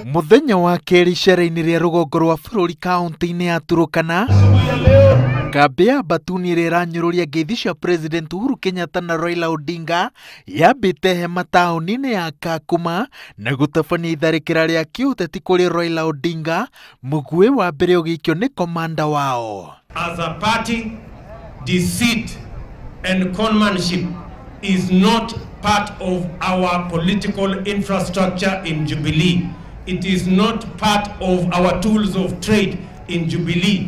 Muthenya wa kerĩ icera-inĩ rĩa rũgongo rwa bũrũri kaunti-inĩ ya Turukana, kambĩ ya Batuni ĩrĩa ĩranyũrũria ngeithi cia President Uhuru Kenyatta na Raila Odinga yambĩte hema taũni-inĩ ya Kakuma na gũtabania itharĩkĩra rĩa kĩũteti kũrĩ Raila Odinga, mũguĩ wa mbere ũgĩikio nĩ komanda wao. As a party, deceit and conmanship is not part of our political infrastructure in Jubilee. It is not part of our tools of trade in Jubilee.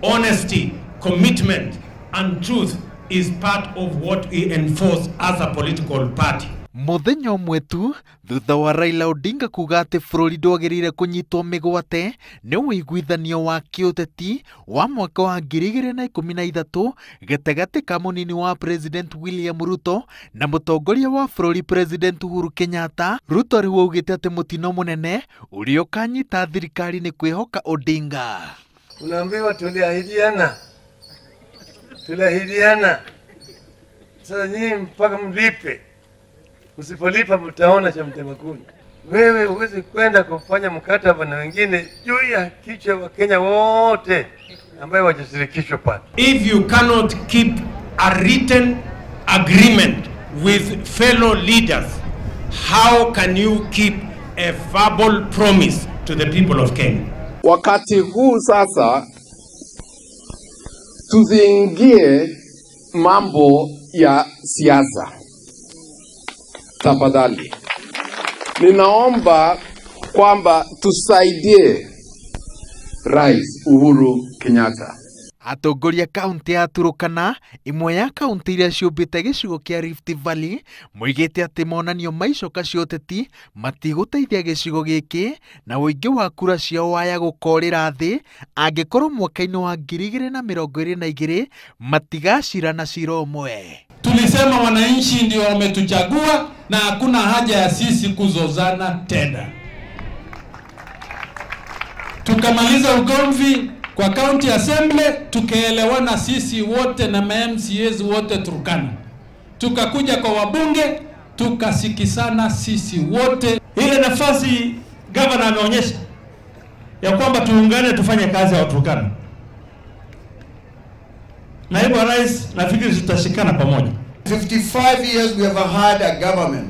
Honesty, commitment, and truth is part of what we enforce as a political party. Muthenya ũmwe tu thutha wa Raila Odinga kuga atĩ bũrũri ndwagĩrĩire kũnyitwo mĩgwate nĩ ũiguithanio wa kĩũteti wa mwaka wa 2013 gatagatĩ ka mũnini wa President William Ruto na mũtongoria wa bũrũri President Uhuru Kenyatta. Ruto rĩu augĩte atĩ mũtino mũnene ũrĩa ũkanyita thirikari nĩ kwĩhoka Odinga. Unaambiwa tuliahidiana, tuliahidiana, sasa nyinyi mpaka mlipe. Msipolipa mtaona cha mtema kuni. Wewe huwezi kwenda kufanya mkataba na wengine juu ya kichwa wa Kenya wote ambayo wajashirikishwa pale. If you cannot keep a written agreement with fellow leaders, how can you keep a verbal promise to the people of Kenya? Wakati huu sasa tusiingie mambo ya siasa. Tafadhali, ninaomba kwamba tusaidie Rais Uhuru Kenyatta. Atongoria kaunti ya Turukana, imwe ya kaunti iria ciũmbĩte gĩcigo kĩa Rift Valley, moigĩte atĩ monanio ma icoka cia ũteti matigũteithia gĩcigo gĩkĩ na ũingĩ wa kura ciao waya gũkorĩra thĩ angĩkorwo mwaka-inĩ wa 2022 matigacira na cira ũmwe. Tulisema wananchi ndio wametuchagua na hakuna haja ya sisi kuzozana tena. Tukamaliza ugomvi kwa county assembly, tukaelewana sisi wote na MCAs wote Turkana. Tukakuja kwa wabunge, tukasikisana sisi wote. Ile nafasi governor ameonyesha ya kwamba tuungane tufanye kazi ya Turkana. Naibu wa Rais, nafikiri tutashikana pamoja. 55 years we have had a government.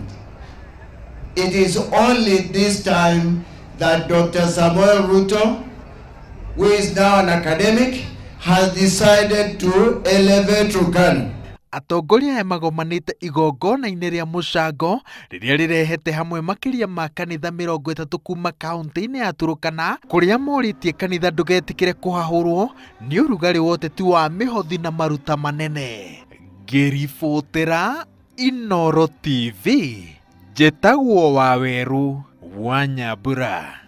It is only this time that Dr. Samuel Ruto, who is now an academic, has decided to elevate Turkana. Atongoria aya magomanĩte igongona-inĩ rĩa mũcango rĩrĩa rĩrehete hamwe makĩria ma kanitha 30 kuma kaunti-inĩ ya Turukana, kũrĩa morĩtie kanitha ndũgetĩkĩre kũhahũrwo nĩ ũrugarĩ wa ũteti wa mĩhothi na maruta manene. Ngĩribotera Inooro TV, njĩtagwo Wawerũ wa Nyambura.